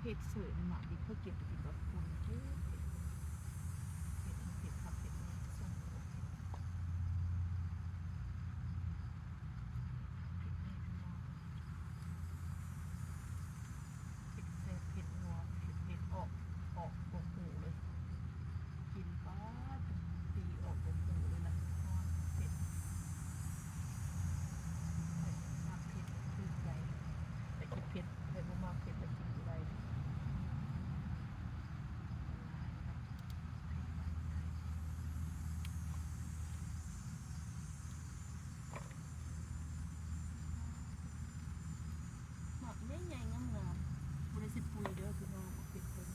ເຜັດເສີຍ ໝາກດິບເຂົາເກັບໄປກິນກັບປຸ້ນ ເຜັດ ເຜັດ ເຜັດຄັກເຜັດແນ່ ສົ່ງ ເຜັດແນ່ພີ່ນ້ອງ ເຜັດແຊບ ເຜັດນົວ ເຜັດ ເຜັດອອກ ອອກ ອອກຫູເລີຍ ກິນປາດ ຕີອອກ ອອກຫູເລີຍລະ ເຜັດ ໃຜມັກເຜັດຖືກໃຈ ໃຜກິນເຜັດ ໃຜບໍ່ມັກເຜັດລະກິນບໍ່ໄດ້. ໝາກໃຫຍ່ໆ ງາມໆ ບໍ່ໄດ້ໃສ່ປຸ໋ຍເດີພີ່ນ້ອງ ໝາກເຜັດເພິ່ນ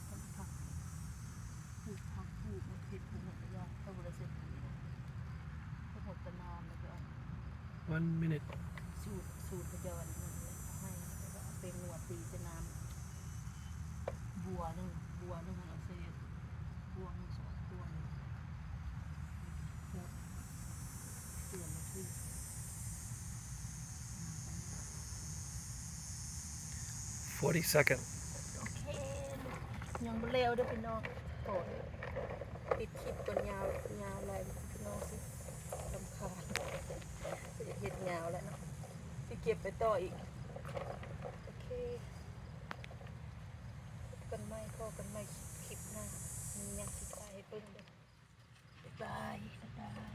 ເພິ່ນຜັກ ປູກຜັກປູກໝາກເຜັດ ປູກຫຍັງກະຢ່າ ເຂົາບໍ່ໄດ້ໃສ່ປຸ໋ຍ ເຂົາເອົາແຕ່ນ້ຳ ແລ້ວກະ One minute. ສູດ ສູດເຂົາເຈົ້າອັນນັ້ນແຫຼະ ເຂົາໃຫ້ ແລ້ວກະເອົາແປ້ງນົວຕີໃສ່ນ້ຳ ບົວໜຶ່ງ ບົວໜຶ່ງຫັ້ນເອົາໃສ່ ພວງ ສອງພວງ ຫົກ ເກືອມາຖື Forty second. ໂອເຄ ຍັງບໍ່ແລ້ວເດີພີ່ນ້ອງ ຂໍປິດຄລິບກ່ອນ ຍາວ ຍາວຫຼາຍ ພີ່ນ້ອງຊິລຳຄານ ຊິເຮັດຍາວແລ້ວເນາະ ຊິເກັບໄປຕໍ່ອີກ ໂອເຄ ພົບກັນໃໝ່ ພໍ້ກັນໃໝ່ຄລິບໜ້າ ມີຫຍັງຊິຖ່າຍໃຫ້ເບິ່ງເດີ ບາຍບາຍ ບາຍບາຍ.